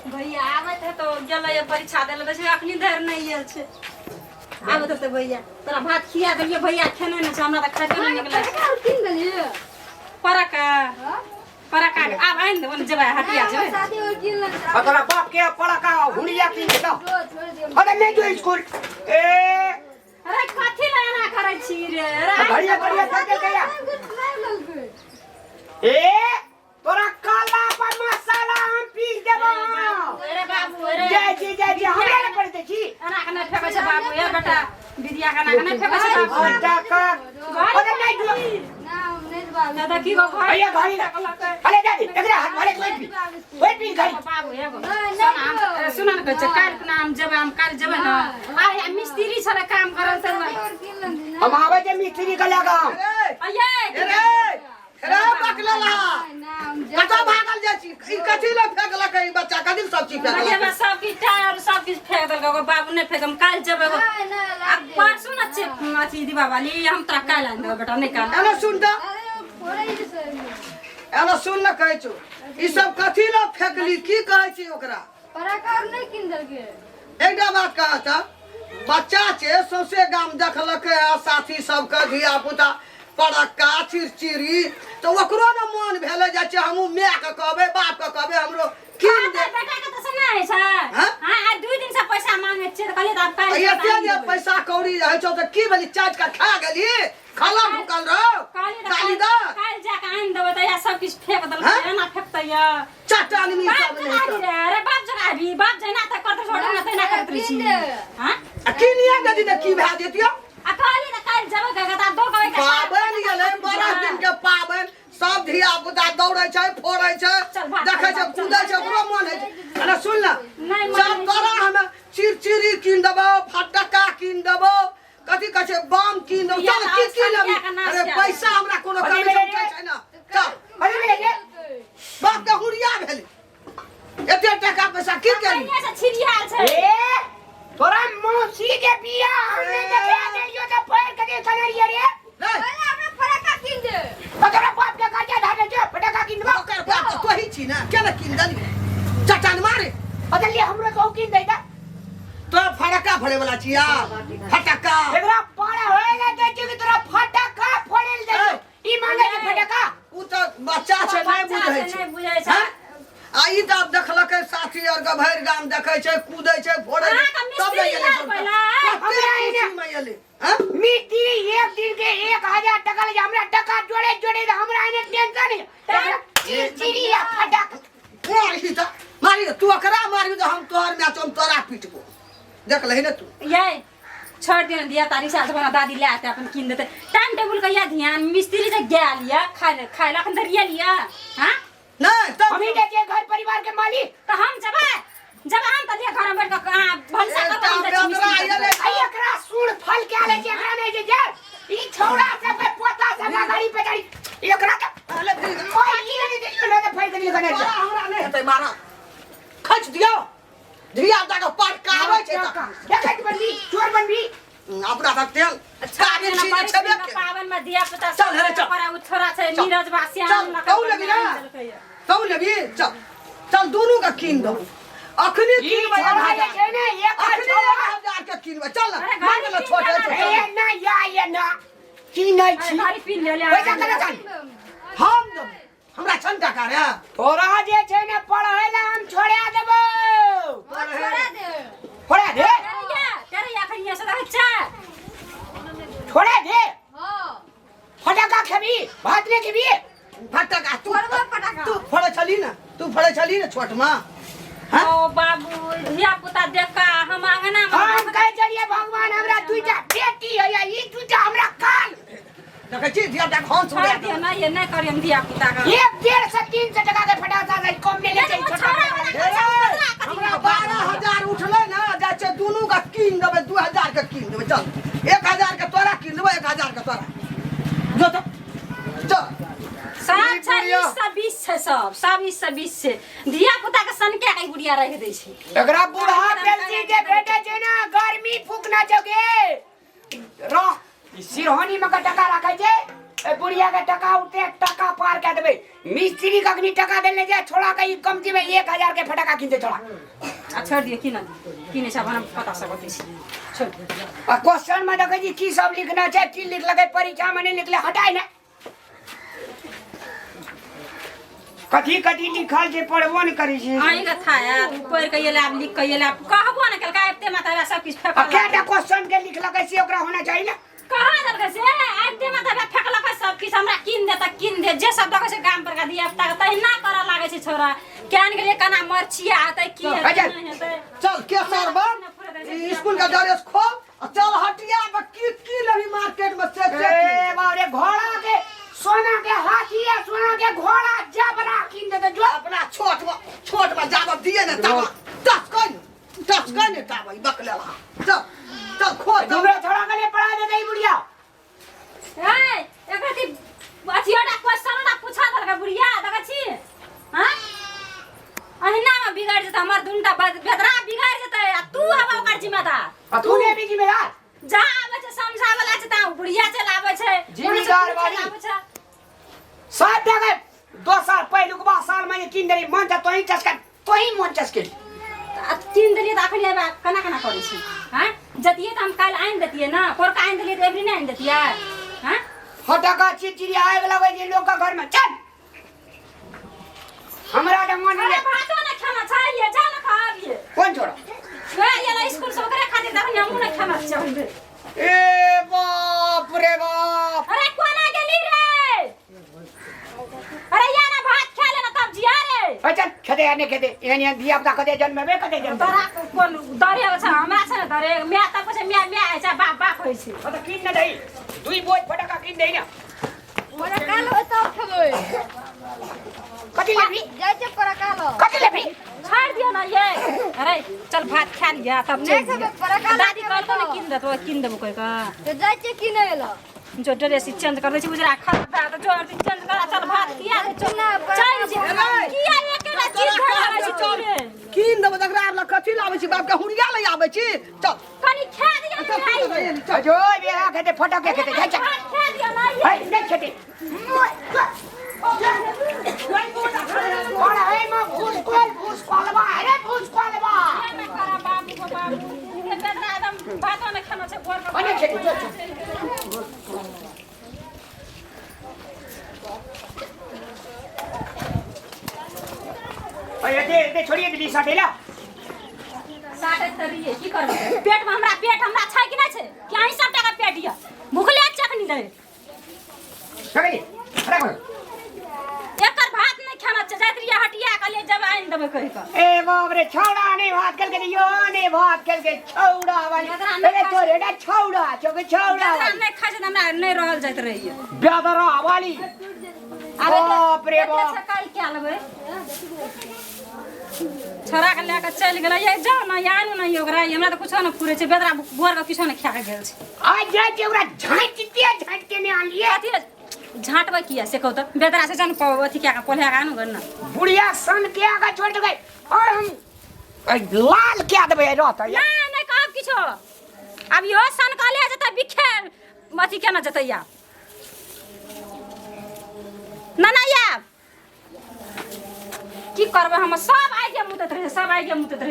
भैया आबैत है तो गेलै परीक्षा दै लए, देखियौ अखनी धरि नहि आयल छै। आबैत हेतै भैया। तोरा भात खिया देलियै, भैया खेने नहि छै, हमरा तऽ खाइते नहि नीक लागै छै। कीन देलियै पराका पराका, आब आनि देबो ने, जेबै हटिया जेबै। शादी और कीन लेने। आ तोरा बाप के पड़का हुड़िया कीन दे। अरे नहीं जो स्कूल ए। अरे कथी लए एना करै छी रे? अरे बढ़िया बढ़िया कर दे गया। ए तोरा काला पर मसाला हम पीस देबो। अरे बाबू, अरे जय जी जय जी, हमरा ले पड़ते छी। एना के नहि फेकै छै बाबू। ए बेटा, विद्या के एना के नहि फेकै छै बाबू। फटका। अरे नहीं जो। दादा की गो घर। भैया घड़ी अरे दादी एकरा हाथ भरे कोई पी कोई पी घड़ी। बाबू एगो सुन न, कहै छै काल्हि खुना हम जेबै, हम काल्हि जेबै ने। आइ मिस्त्री छलै काम करल तऽ। हम आबै जे मिस्त्री के लगाम। अये। रे रे बकलेला, कतऽ भागल जाइ छी? ई कथी लए फेकलक? ई बच्चा कथी लए सब चीज फेकलक? देखिए सब किछु टायर सब किछु फेंक देलकै ओकर बाबू। नहि फेंक, हम काल्हि जेबै एगो। आ परसू ने छै अथी दीपावली, हम तोरा काल्हि आनि देबौ बेटा, नहि काल्हि। एना सुन तऽ, एना सुन ने, कहै छौ ई सब कथी लए फेकली? की कहै छी ओकरा? पराकार नहि कीन देलकै। एकटा बात कहऽ तऽ, बच्चा छै, सौंसे गाम देखलकै आ साथी सबके धिया पुता पड़क्का चिड़चिड़ी, तऽ ओकरो ने मन भेलै जाइ छै हमहूँ मायके कहबै, बापके कहबै, हमरो कीन दे। बेटा के तऽ से नहि होइ छै। हाँ? हाँ, आइ 2 दिन से पैसा मांगे छियै तऽ कहलियै तऽ आब आ काल्हि एते आनि जे देबै। पैसा कौड़ी रहै छौ तऽ की भेली? चाटि कऽ खा गेली, खाला ढुकल रहो। कहलियै तऽ गाली काल्हि दऽ। काल्हि जाके आनि देबै तऽ इएह सब किछु फेंक देलकै। हाँ? एना फेंकतै यऽ? चट्टान बाप सब जकाँ नहि आबी रे। अरे बाप जकाँ आबी, बाप जहिना तऽ करतै छोटे ना तहिना करैत रहै छी। हाँ? आ किनिया देती तऽ की भए जेतियौ? आ कहलियै तऽ काल्हि जेबै कऽ तऽ आब दो कऽ पाबनि गेलै, बड़ा दिन के पाबनि, सब धिया पुता दौड़ै छै, फोड़ै छै, चल भाग, देखै छै, चल, कूदै छै, ओकरो मन होइ छै। अरे सुन ने। नहि मन चल होइ छै। तोरा हमे चिड़चिड़ी कीन देबौ, फटक्का कीन देबौ, कथी कहै छै, बम कीन देबौ। चल, की की लेबी? अरे पैसा हमरा कोनो कमी छै छै ना। चल। अरे रे रे। बाप के हुरिया भेलै, एते टका पैसा की केली? पहिने से छिड़ियाल छै। ए तोरा मौसी के बियाह हम नहीं देखे देलियो तऽ पैर के दे कनरिया रे। नहीं। तो तोरा बाप के कर्जा धारे छौ, फटका कीन देबौ। ओकर बाप तऽ तोही छी ने, केना कीन देली? चट्टान मारे। बदलिए हमरो तो कीन दे दा। तो फड़का फोड़े वाला छिया फटक्का। एकरा पारा होए ले दे छी कि तोरा फटका फोड़े ले दे छी? ई मांगे छै फटका। उ तऽ बच्चा छै, नहि बच्चा बुझै छै, छै। नहि बुझै छै। हैं? आ ई तऽ आब देखलकै साथी आर के, भरि गाम देखै छै, कूदै छै, फोड़ै छै, अहाँके तब मिस्त्री ने गेलै। यार पहिला। कते खुशीमे एलै हैं? मिट्टी एक दिन के 1000 टका ले, हमरा टका जोड़े जोड़े दे, हमरा एने टेंशन है। एकरा चिड़चिड़ी आ फटक। मारही तऽ मारही, तू ओकरा मारबी तऽ हम तोहर मैच, हम तोरा पीटबो, देख लही ने तू। ये छोड़ दियो ने दिया तारी साल बना दादी ले आते, अपन कीन देते। टाइम टेबुल का या ध्यान, मिस्त्री से गेल या खाए खाए ला अखन धरिया लिया। हां। नहीं तब हम ही जे छियै घर परिवार के मालिक। तो हम जब जब हम त लिया घर में बैठ के अहाँ भनसा करब, हम जाइ छी एकटा मिस्त्री बेदरा के। एलै। आई एकरा सुर फल के आले छै, एकरा नहीं जे जे ई छौड़ा सब के पोता सब के गाड़ी पे चढ़ी एकरा त अले फिर ओए ई नहीं देखियो ना त फल के नहीं तोरा हमरा नहीं हेतै मारा, खच दियो धिया पुता के पटकाबै छै तखन। देखैत बनबी, चोर बनबी। अपना सब तेल काबिल छी जे छेबे के। पावन में धिया पुता चल हे रे, चल। पर उ छोरा छै नीरज बा श्याम चल, लका तू लेबी ना? तू लेबी? चल चल, दुनू के कीन दो अखनी। ई कीनबै एक छोड़ा जे हजार। छै ने एक अखनी छोड़ा 1000 के कीनबै, चल ना। अरे मांग गाड़ी ले, छोट है। कीन ए ना या ये ना की नहीं अरे छी। भारी पीन ले ले। पैसा केना चाही? हम देबै, हमरा छन टका रे। तोरा जे छै ने पढ़ै ला हम छोड़ा देबो। छोड़ा दे। तेरे या अखन से देखै छै। छोड़ा दे। फटका खेबी, भात नहीं खेबी? फटका तू फोड़बो फटका। तू फोड़े छली ना, तू फोड़े छली ना छोट में? हाँ? ओ बाबू, धिया पुता देख के हम अंगना में हम कहै छलियै भगवान हमरा दुईटा बेटी है, ई दुईटा हमरा काल। देखै छी धिया पुता हंस छोड़ उड़ा दियो ना, ये नहीं करियम धिया पुता का। एक 150 300 टका के फटाका से कम नहीं ले छै छोटा। हे रे, हमरा 12,000 उठलै ना, जाइ छै दुनू के कीन देबै, 2000 के कीन देबै। चल, 1000 के तोरा कीन देबै, 1000 के तोरा। जो तो चल। सब ई छै। बुढ़िया। 20 से 20 छै, सब सब 20 से 20 छै। धिया पुता के सनके के गुड़िया रख दै छै। एकरा बूढ़ा पेंसी जे भेटै छै ने, गर्मी फूकना चौके रह, ई सिरहानी में के टका राखै छै। ए बुढ़िया के टका उठे टका पार कर देबे। मिस्त्री के अखनी टका देले जे छोड़ा के ई कमती में 1000 के फटाका किन दे छोड़ा। आ छोड़ दियो किन किने छ भन पता सब छी छोड़ दियो। आ क्वेश्चन में देखै छी की सब लिखना छै, की लिखलकै परीक्षा में नहीं लिखले हटाय ने। कथी कथी लिखल छै पढ़बो ने करै छी। आइ के था यार पढ़ के एला लिख के एला कहबो ने केलका एते माथा सब किछ आ फेकल। केटा क्वेश्चन के लिखलकै से ओकरा होना चाही ने। कहाँ देलकै से आबिते माथा फेकलकै सब किछ हमरा किन दे त किन दे जे सब देखै छै गाम पर का धिया पुता के तहिना करऽ लागै छै छोरा केहन गेलियै केना मरछिया हेतै की हेतै अच्छा। नहि हेतै। चल केसर बन स्कूल का ड्रेस खोल आ चल हटिया पर की की लेबी मार्केट में से से ए बाप रे घोड़ा के सोना के हाथी आ सोना के घोड़ा जबरा किन दे जो अपना छोट में जाब दिए ने तब टच कर ने तब ई बकलेला चल चल खोल चल। दूसरा छोड़ा के ले पढ़ा दे बुढ़िया। ए एकर ती अथियोटा क्वेश्चन ना पूछा देलकै बुढ़िया देखै छी हां अहिना में बिगड़ जेतै हमर दुनटा बेदरा बिगड़ जेतै आ तू हवा ओकर जिम्मेदार। आ तू ने भी जिम्मेदार जहाँ आबै छै समझावला छै तहाँ बुढ़िया चल आबै छै जिम्मेदार वाली। आबै छै सब जगह दोसर पहिलुकबा साल में किन देली मन त तोही चस्का तोही मन चस्के आ किन देलियै तऽ अखन आब केना केना करै छी हैं जतियै तऽ हम काल्हि आनि देतियै ने पोरका आनि देलियै तऽ एबरी नहि आनि देतियै हैं। फटका चिड़चिड़ी आगि लगै छै लोक के घर में चल हमरा तऽ मन अरे नहि। भातो नहि खाना चाहिए जा ने खाबिए कोन छोड़ा वएह ये स्कूल से ओकरे खातिर तखन हमहूँ नहि खाना चाहबै। ए बाप रे बाप। अरे कोना गेली रे? अरे या ना भात खा लेना तब जिया रे। ए चल खेते या नहीं खेते एहन एहन धिया पुता कते जन्मेबे कते जन्मेबे। तोरा कोन डरे होइ छै हमरा छै ने डरे my तब छै my my होइ छै बाप बाप होइ छै। तऽ किन ने दही दुई बोझ फटका किन दही ने। पराकाल होय तब खेबै। कथी लेबही? जाइ छै पराकाल। कथी लेबही? छोड़ दियो ना ये। अरे चल भात खा लिया तब नहि चल खेबै पराकाल। दादी कहलको ने किन देतो किन देबो कहि कऽ। तऽ जाइ छै किनै लए। जो ड्रेस चेंज कर दै छै उजरा खराब भए तऽ जो चेंज कर चल भात किया दे चल चल जे किया एकेटा चीज धरि आबै छी तू रे? कीन देबो तकरा आर लग कथी लाबै छी बाप के हुरिया ले आबै छी चल कनि खा दियो चल ने कीन देबै, भाई। चल। जो बेहा खेते फटके खेते जाइ चल। भात खा दियो ना ये। है नहीं खेते। और है मां भूसकोल भूसकोलबा अरे भूसकोलबा। ना करा बाबू को बाबू ये बेदरा एकदम भातो ने खाना छै घर अने खेते चल चल। अरे दे दे छोड़िए दे 20 ला। साटे त रहिए की करबै पेट में हमरा पेट हमरा छै कि नै छै कि अहीं सब टाका पेट यऽ भुखले चखनी रहे। सगरी खड़ा करो। एकर भात नहीं खाना छै जाइत रहिए हटिया कहलिए जब आनि देबै कहि कऽ। ए बाप रे छौड़ा नहीं भात खेल के दियो नहीं भात खेल के छौड़ा वाली। बेदरा नहीं अरे खाइ तोरे ना छौड़ा चौके छौड़ा बेदरा वाली। नहीं खाइ छै तऽ हमरा नहीं रहल जाइत रहिए। बेदरा वाली। आब बाप रे बाप। काल्हि क्या लेबै छोड़ा के लए कऽ चलि गेलै ये जाउ ने आनू ने ओकरा हमरा तऽ कुछो नहि फुरै छै बेदरा भोर के किछो नहि खा के गेल छै। आज जाइ छै ओकरा झाँटि दे झाँटि के नहि आनलियै। अथी झाँटबै किया से कहू तऽ बेदरा से जन अथी कए कऽ पोल्हा कऽ आनू गन ने। बुढ़िया सन के आगा छोड़ि देबै और हम लाल कए देबै रहतै। नहि नहि कहब किछो आब इहो सन कहले जेतै बिखे अथी केना जेतै आब ना ना आब की करबै हम सब आइ के मुतैत रहै सब आइ के मुतैत रहै।